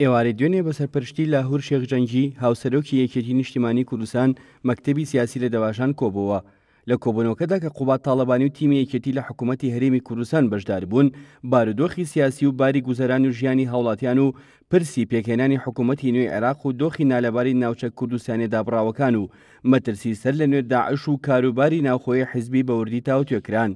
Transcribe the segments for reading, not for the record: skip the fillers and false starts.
ئێوارەی دوێنێ بە سەرپەرشتی لاهور شێخ جەنگی، هاوسەرۆکی یەکێتی نیشتیمانی کوردستان، مەکتەبی سیاسی لە دەواشان کۆبۆوە. لە کۆبوونەوەکەدا کە قوباد تاڵەبانی و تیمی یەکێتی لە حکوومەتی هەرێمی کوردستان بەشداربوون، بارودۆخی سیاسی و باری گوزەران و ژیانی هاوڵاتیان و پرسی پێکهێنانی حکوومەتی نوێی عێراق و دۆخی نالەباری ناوچە کوردستانیە دابڕاوەکان و مەترسی سەر لە نوێ داعش و کاروباری ناوخۆیی حیزبی بە وردی تاوتوێ کران.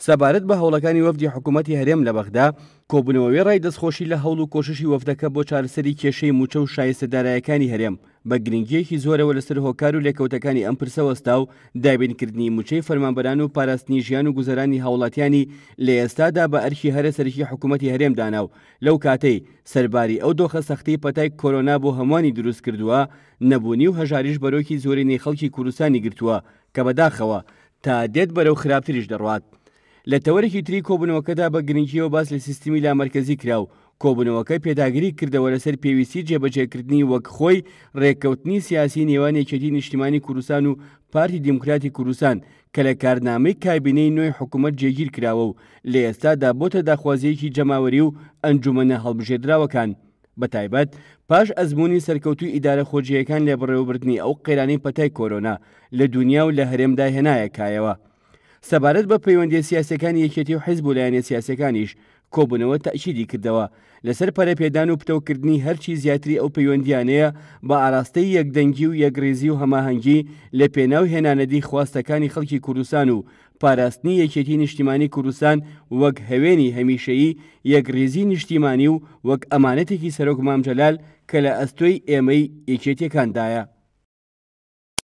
سەبارەت بە هەوڵەکانی وەفدی حکوومەتی هەرێم لە بەغدا، کۆبوونەوە وێڕای دەستخۆشی لە هەوڵ و کۆششی وەفدەکە بۆ چارەسەری کێشەی مووچە و شایستە دارایەکانی هەرێم، بە گرنگییەکی زۆرەوە لەسەر هۆکار و لێکەوتەکانی ئەم پرسە وەستا و دابینکردنی مووچەی فەرمانبەران و پاراستنی ژیان و گوزەرانی هاوڵاتیانی لە ئێستادا بە ئەرکی هەرە سەرەکی حکوومەتی هەرێم دانا و لەو کاتەی سەرباری ئەو دۆخە سەختەی پەتای کۆرۆنا بۆ هەمووانی دروست کردووە نەبوونی و هەژاریش بەرۆکی زۆرینەی خەڵکی کوردستانی گرتووە کە بەداخەوە تا دێت بەرەو خراپتریش دەڕوات. لە تەوەرێکی تری کۆبوونەوەکەدا بە گرنگییەوە باس لە سیستمی لامەرکەزی کرا و کۆبوونەوەکە پێداگری کردەوە لەسەر پێویستی جێبەجێکردنی وەک خۆی رێککەوتنی سیاسی نێوان یەکێتی نیشتیمانی کوردستان و پارتی دیموکراتی کوردستان کە لە کارنامەی کابینەی نۆی حکومەت جێگیر کراوە و لە ئێستادا بۆتە داخوازییەکی جەماوەری و ئەنجومەنە هەڵبژێردراوەکان بەتایبەت پاش ئەزموونی سەرکەوتووی ئیدارە خۆجێیەکان لە بەڕێوەبردنی ئەو قەیرانەی پەتای کۆرۆنا لە دونیا و لە هەرێمدا هێنایە کایەوە. سەبارەت بە پەیوەندیە سیاسیەکانی یەکێتی و حیزب و لایەنە سیاسیەکانیش کۆبوونەوە تەئکیدی کردەوە لەسەر پەرەپێدان و پتەوکردنی هەرچی زیاتری ئەو پەیوەندیانەیە بە ئاراستەی یەکدەنگی و یەکڕیزی و هەماهەنگی لە پێناو هێنانەدی خواستەکانی خەڵکی کوردستان و پاراستنی یەکێتی نیشتیمانی کوردستان وەک هەوێنی هەمیشەیی یەکڕیزی نیشتیمانی و وەک ئەمانەتێکی سەرۆک مام جەلال کە لە ئەستۆی ئێمەی یەکێتیەکاندایە.